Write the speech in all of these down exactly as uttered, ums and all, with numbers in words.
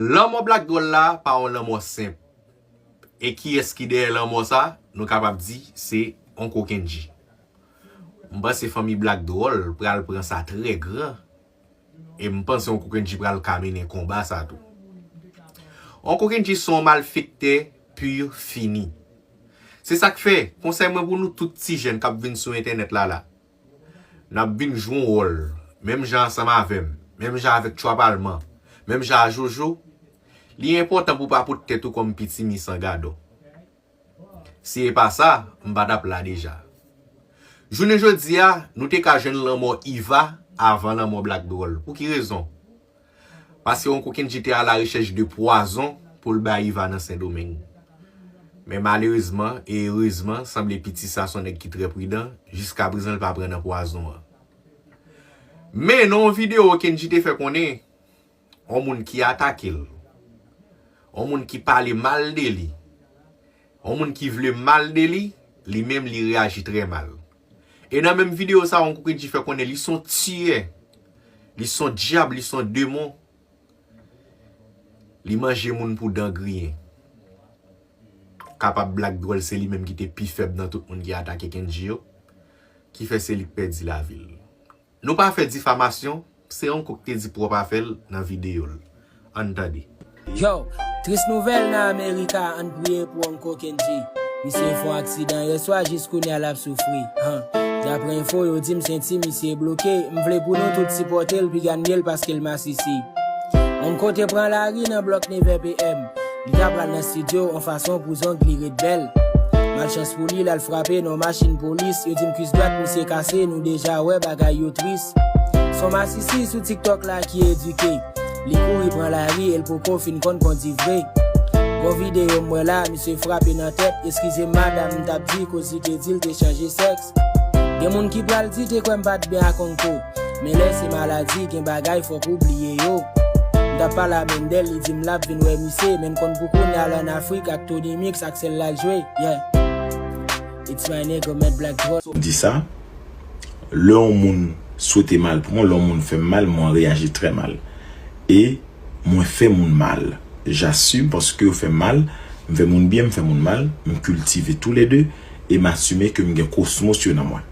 Lanmò Black Dròl la pa yon lanmò senp. E kiyès ki dèyè lanmò sa? Nou kapab di se Onko Kendji. M panse fanmi Black Dròl pral pran sa trè gran. E m panse Onko Kendji pral ka mennen konba sa tou. Onko Kendji se yon malfektè pur fini. Se sa k fè, konsèy mwen pou nou tout ti jèn k ap vin sou entènèt la la, n ap vin jwe yon wòl, menm jan ansanm avè m, menm jan avèk Tchwa Palman, menm jan a Jojo, li enpòtan pou w pa pot tèt ou kòm pitimi san gadò. Si e pa sa, m pa t ap la deja. Jounen jodi a, nou te ka jwenn lanmò Iva avan lanmò Black Dròl. Pou ki rezon? Paske Onko Kendji te alarechèch de pwazon pou l bay Iva nan Sendomeng. Men malerezman e erezman, sanble piti sa se yon nèg ki trè pridan, jiskaprezan l pa pran nan pwazon an. Men nan yon videyo Kendji te fè konnen, yon moun ki atake l, yon moun ki pale mal de li, yon moun ki vle mal de li, li menm li reyaji trè mal. E nan menm videyo sa, Onko Kendji fè konnen li se yon tiyè, li se yon dyab, li se yon demon, li manje moun pou dan griyen. Kapab Black Dròl se li menm ki te pi fèb nan tout moun ki atake Kendji yo, ki fè se li k pèdi lavi l. Nou pa fè difamasyon, se Onko k te di pwòp afè l nan videyo l. Ann tande. Yo, tris nouvèl nan Amerika, ann priye pou Onko Kendji. Misye fè yon aksidan yèswa, jis kounye a l ap soufri. Han. Daprè enfo, yo di m senti misye bloke. M vle pou nou tout sipòte l, piga n ye l paske l masisi. Onko te pran lari nan blòk nèf è p m. Li ta pral nan estidyo, yon fason pou zong li ret bèl. Malchans pou li, l al frape nan machin polis. Yo di m kwis dwat misye kase, nou deja wè bagay yo tris. Se yon masisi sou TikTok la ki edike. Li kouri pran lari e l poko fin konn kondi vre. Gon videyo m wè la, misye frape nan tèt. Eskize m, madam, m t ap di koz li te di l te chanje sèks. Gen moun ki pral di te kwè m pa t byen ak Onko. Men lè se maladi, gen bagay fòk ou bliye yo. M t ap pale a Mendel, li di m l ap vin wè misye, men n konn pou kounye a l ann Afrik ak Tony Mix ak sèl la l jwe. Yeah. It's my nigga, Mad Black Dròl. Di sa, lè yon moun swete mal pou mwen, lè yon moun fè m mal, mwen reyaji trè mal. E mwen fè moun mal. J'assume paske yo fè m mal, m fè moun byen, m fè moun mal, m kiltive tou lè de, e m asime ke m gen kosmos yo nan mwen.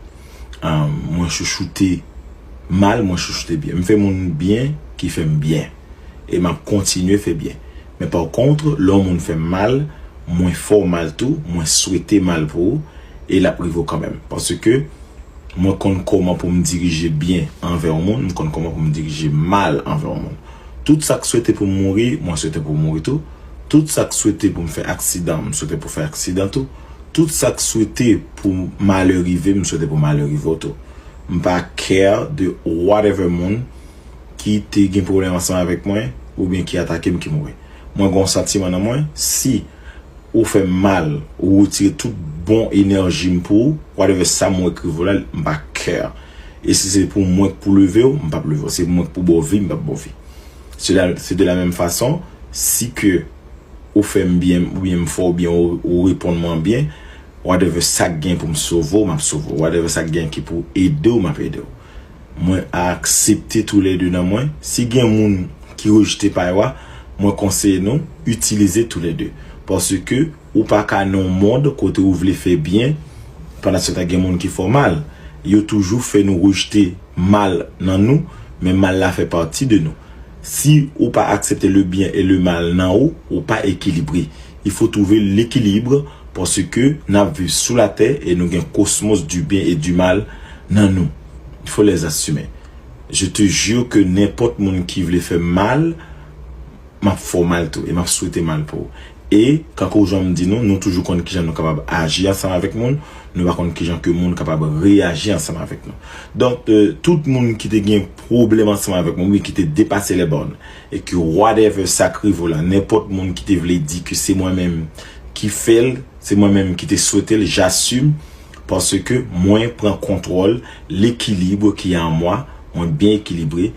Ah, mwen chouchoute mal, mwen chouchoute byen. M fè moun byen ki fè m byen. E m ap kontinye fè byen. Men pa kont, lè yon moun fè m mal, mwen fè w mal tou, mwen swete mal pou ou, e l ap rive w kanmenm. Paske mwen konn kòman pou m dirije byen anvè yon moun, m konn kòman pou m dirije mal anvè yon moun. Tout sa k swete pou m mouri, mwen swete pou w mouri tou. Tout sa k swete pou m fè aksidan, m swete pou w fè aksidan tou. Tout sa k swete pou malè rive m, m swete pou malè rive w tou. M pa care de whatever moun ki te gen pwoblèm ansanm avèk mwen, oubyen ki atake m, ki mouri. Mwen gen yon santiman nan mwen, si ou fè m mal, ou retire tout bon enèji m pou ou, whatever sa m wè k rive w la, m pa care. E si se pou mwen k pou leve w, m p ap leve w. Se pou mwen k pou ba w vi, m p ap ba w vi. Se la, c'est de la même façon, si ke ou fè m byen, oubyen m fè w byen, ou, ou reponn mwen byen, whatever sa k gen pou m sove w, m ap sove w. Whatever sa k gen ki pou ede w, m ap ede w. Mwen aksepte tou lè de nan mwen. Si gen moun ki rejte pa yo a, mwen konseye nou, itilize tou lè de. Paske ou pa ka nan yon mond kote ou vle fè byen, pandan se tan gen moun ki fè w mal. Yo toujou fè nou rejte mal nan nou, men mal la fè pati de nou. Si ou pa aksepte le bien et le mal nan ou, ou pa ekilibre. Il faut trouver l'équilibre parce que n ap viv sou latè e nou gen kosmos du bien et du mal nan nou. Il faut les assumer. Je te jure que nenpòt moun ki vle fè mal, m ap fè w mal tou e m ap swete mal pou ou. E, kankou jan m di nou, nou toujou konn kijan nou kapab aji ansanm avèk moun, nou pa konn kijan ke moun kapab reyaji ansanm avèk nou. Donk, euh, tout moun ki te gen pwoblèm ansanm avèk mwen, wi, ki te depase les bornes, e ke whatever sa k rive w la, nenpòt moun ki te vle di ke se mwen menm ki fè l, se mwen menm ki te swete l, j'assume, paske mwen pran kontwòl lekilib ki an mwa, mwen byen ekilibre,